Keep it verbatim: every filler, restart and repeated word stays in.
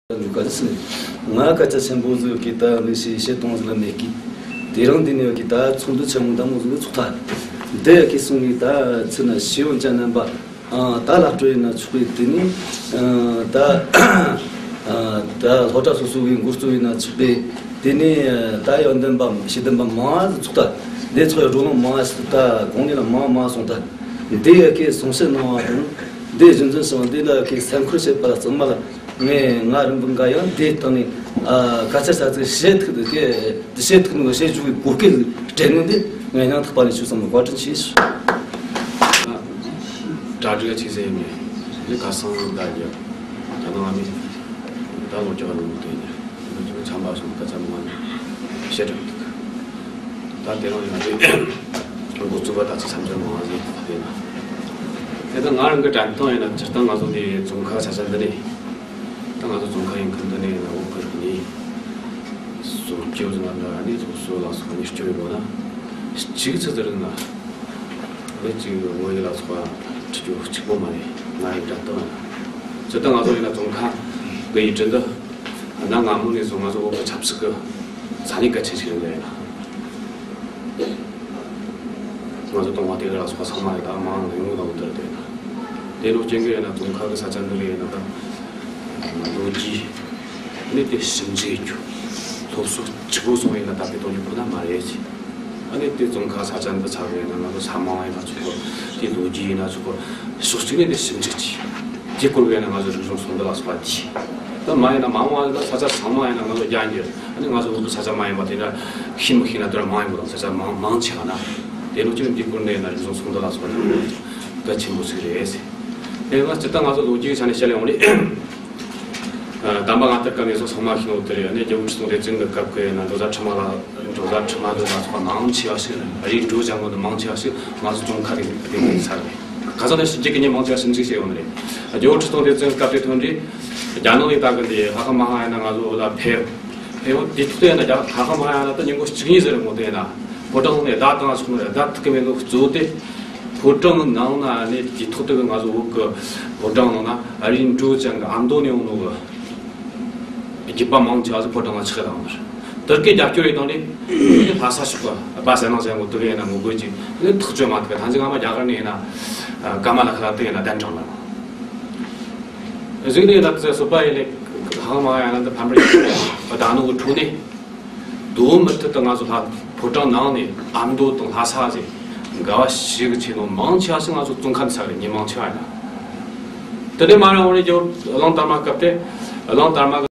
འདུག་ག་ཟེར་ནས། ང་སྐད་ཆ་ཆེན་པོ་ཟིག་གི་ད་ལས་བྱེད་བཤད་གཏོང་ཟིག་ལ་མེད་གི། དེ་རིང་འདི་ནས་གི་ད་ཚོགས་འདུ་ཆེན་མོ་འདྲ་མོ་ཟིག་ཚོགས་ཐལ། འདི་གི་སོང་ནས་ད་ཚུར་ན་ཤེས་ཡོན་ཅན་རྣམ་པ། ཨ། ད་ལབ་སྤྲོ་ཡིན་ན་ཆོག་གི། དེ་ནས། ཨ། ད། ཨ། ད་སློབ་གྲྭ་སོ་སོ་གི་འགོ་གཙོ་ཡིན་ན་ཆོག་གི། དེ་ནས་ད་ཡོན་ཏན་པ་ཤེས་ལྡན་པ་མང་ཟིག་ཚོགས་ཐལ། འདི་ཚོ་ཡི་བགྲོ་གླེང་མང་ཟིག་ད་གོང་ནས་ལ་མང་མང་སོང་ཐལ། འདི་ཡི་གི་གསུང་བཤད་གནང་བ་དང་། འདི་རྒྱུན་འཛིན་སོང་འདི་ལ་གི་སེམས་ཁུར་བྱེད་པ་ལ་ཚང་མ་ལ། ངས་ང་རིན་པོ་འགའ་ཡང་དེ་བཏང་ནས། ཨ། ག་ཚད་ས་ཚད་བཤད་ཐུབ་དེ་བཤད་ཐུབ་ནོ་བཤད་རྒྱུ་གི་གོ་སྐབས་སྤྲད་ནོ་འདི་ངས་སྙིང་ཐག་པ་ནས་ཆུ་ཚང་མ་བཀའ་དྲིན་ཆེ་ཞུ། གྲ་སྒྲིག་ཆེ་ཟེར་ནས་འདི་ཁ་སང་ད་རྒྱབ་ད་ནང་ཨ་མི་ད་ལོ་རྒྱག་ནོ་དེ་ནས་འདི་ཚོ་ཚང་མ་སོང་ཁ་ཚང་མ་བཤད་རྒྱུ་འདུག་ད་དེ་རིང་ཡང་དེ་འགོ་བཙུགས་པ་ད་ཚོ་མཚམས་སྦྱོར་མང་ཟིག་དེ་ན། དེ་ད་ང་རང་གི་དྲན་སྟངས་ཡིན་ན་སྤྱིར་བཏང་ང་ཚོ་དེ་རྫོང་ཁ་ས་ཆ་འདི་ནས། ད་ང་ཚོ་རྫོང་ཁ་ཡིན་ཁུལ་འདི་ནས་ན་བོད་ཁུལ་ནས་སོ་སྐྱོ་ཟིག་ན་འདྲ་ནས་སོ་སོ་ལ་སོགས་ཉེར་སྐྱོ་ཡོད་པ་ན་གཅིག་ཚུད་དེ་རིག་ན་ལས་ཅིག་ངོ་ཡི་ལ་སོགས་ཁྲི་སྐྱོ་གཅིག་པོ་མ་རེད། ང་ཡི་དྲན་སྟངས་ཡིན་ན་སྤྱིར་བཏང་ང་ཚོ་ཡིན་ན་རྫོང་ཁ་གི་ཡུལ་གྲུ་འདི་གནའ་སྔ་མོ་ནས་བཟུང་ང་ཚོ་བོད་ཀྱི་ཆབ་སྲིད་ཀྱི་ས་གནས་གལ་ཆེན་ཞིག་རེད་ལ་ཡིན་ན། ང་ཚོ་གཏོང་བ་དེ་ག་ལ་སོགས་པ་ཚང་མ་ཡོད་ད་མང་ཡོང་དང་དེར་དེ་ན། དེ་ལོ་སྐྱེ་འགྲོ་ཡིན་ན་རྫོང་ཁ་གི་ས་ཆ་འདི་རེད་ཡིན་ན་ད། ལོ་རྒྱུས་ནི་དེ་ཞིབ་འཇུག་རྒྱུ། སློབ་གསོ་གཅིག་པོ་སོང་ཡིན་ན་ད་དེ་གཏོང་རྒྱུ་ཁོ་ན་མ་རེད་ཅེས། ཨ་ནི་དེ་རྫོང་ཁ་ས་ཆ་འདི་ཚ་བ་ཡིན་ན་ང་ཚོ་ས་མང་ཡིན་ན་ཆོག་གོ། དེ་ལོ་རྒྱུས་ཡིན་ན་ཆོག་གོ། ཕྱོགས་གཅིག་ནས་དེ་ཞིབ་འཇུག་བྱས། དེ་སྐོར་བས་ན་ང་ཚོ་རིག་གཞུང་སྲུང་སྐྱོབ་ལ་སོགས་པ་བྱས། ད་མ་ཡིན་ན་མ་འོངས་པ་ལ་ས་ཆ་ཚང་མ་ཡིན་ན་ང་ཚོ་རྒྱ་འགྱུར། ཨ་ནི་ང་ཚོ་བོད་ཀྱི་ས་ཆ་མ་ཡིན་པ་དེ་འདྲ་ཤེས་མི་ཤེས་ན་དེ་འདྲ་མ་ཡིན་པ་དང་ས་ཆ་མང་མང་ཆེ་བ་ན། དེ་ལོ་ཅིག་འདི་སྐོར་ནས་ན་རིག་གཞུང་སྲུང་སྐྱོབ་ལ་སོགས་པ་དེ་གལ་ཆེན་པོ་ཞིག་རེད་ཟེར། དེ་ང་སྤྱིར་བཏང་ང་ཚོ་ལོ་རྒྱུས་ཀྱི་ཆ་ནས་བཤད་ཡོང་དུས། ཨ། དམ་པ་ང་ལྟར་ཀ་ནས་སོ་ཚང་མ་ཤེས་ནོ་དེ་རེད། ཨ་ནི་རྒྱལ་པོ་ཁྲི་སྲོང་ལྡེ་བཙན་གྱི་སྐབས་ཀྱི་ན་འབྲོ་བཟའ་ཁྲི་མ་ལ། འབྲོ་བཟའ་ཁྲི་མ་འདི་ལ་སོགས་པ་མང་ཆེ་བ་ཞིག་རེད། རིགས་འབྲོ་ཅན་པོ་འདི་མང་ཆེ་བ་ཞིག་ང་ཚོ་རྫོང་ཁ་རེད། དེ་གི་ས་རེད། ཁ་སང་ནས་ཕྱི་རྒྱལ་གྱི་མི་མང་ཆེ་བ་ཞིབ་འཇུག་བྱས་ཡོང་ནི་རེད། རྒྱལ་པོ་ཁྲི་སྲོང་ལྡེ་བཙན་སྐབས་དེ་ཐོན་རྗེས། རྒྱ་ནག་ནས་ད་གི་འདི་ལྷ་ཁང་མ་ཧཱ་ཡ་ན་ང་ཚོ་ལ་ཕེབས། ཕེབས་ཡོང་དུས་ཐོག་ཏུ་ཡིན་ན་རྒྱ་ལྷ་ཁང་མ་ཧཱ་ཡ་ན་ད་ཉིན་གུང་གཅིག་གཉིས་ཟེར་མོ་དེ་ཡིན་ན། ཕོ་བྲང་ནས་བརྡ་བཏང་སོང་ནི་རེད། བརྡ་ཐུག་གི་མེད་ལོ་གཙོ་དེ། ཕོ་བྲང་ནང་ན་ནས་དུས་ཐོག་ཏུ་གི་ང་ཚོ་བོད་གི་ཕོ་བྲང་ནང་ན་རིགས་འབྲོ་ཅན་གི་ཨ་མདོ་ནས་ཡོང་ནོ་གི། རྒྱུད་པ་མང་ཆེ་བ་ཕོ་བྲང་ལ་ཆགས་བཏང་ནི་རེད། དེར་གི་རྒྱབ་སྐྱོར་ཡོད་དང་ནི། ལྷ་ས་ཕྱོགས་པ་སྦ་གསལ་སྣང་ཅན་གོ་དེ་གི་ཡིན་ན་ངོ་རྒོལ་གྱི་ནི་ཐག་གཅོད་མ་ཐུབ་པ། ཐང་ཅིག་སྔ་མ་རྒྱ་གར་ནས་ཡིན་ན་ཀ་མ་ལ་ཤཱི་ལ་དེ་གི་ཡིན་ན་གདན་དྲངས་ལ། གཟིགས་ནས་ཡིན་ན་དེ་སོ་པ་ཡིན་ལེ་ཧང་མ་ཡང་ན་འདི་ཕམ་པར་ཡིན་པ་ད་ནོ་གི་འཕྲོ་ནས། དོ་མི་ཐུབ་ཏུ་ང་ཚོ་ལྷ་ཕོ་བྲང་ནང་ནས་ཨ་མདོ་དང་ལྷ་ས་ཟེར་འགལ་བ་ཞིག་ཆེ་ནོ་མང་ཆེ་བ་ཞིག་ང་ཚོ་རྫོང་ཁ་ནས་ས་རེད། ཉིན་མང་ཆེ་བ་ཡིན་ན། དེ་ནས་མ་རང་བ་རེ་རྒྱལ་པོ་གླང་དར་མ་སྐབས་དེ་གླང་དར་མ་གི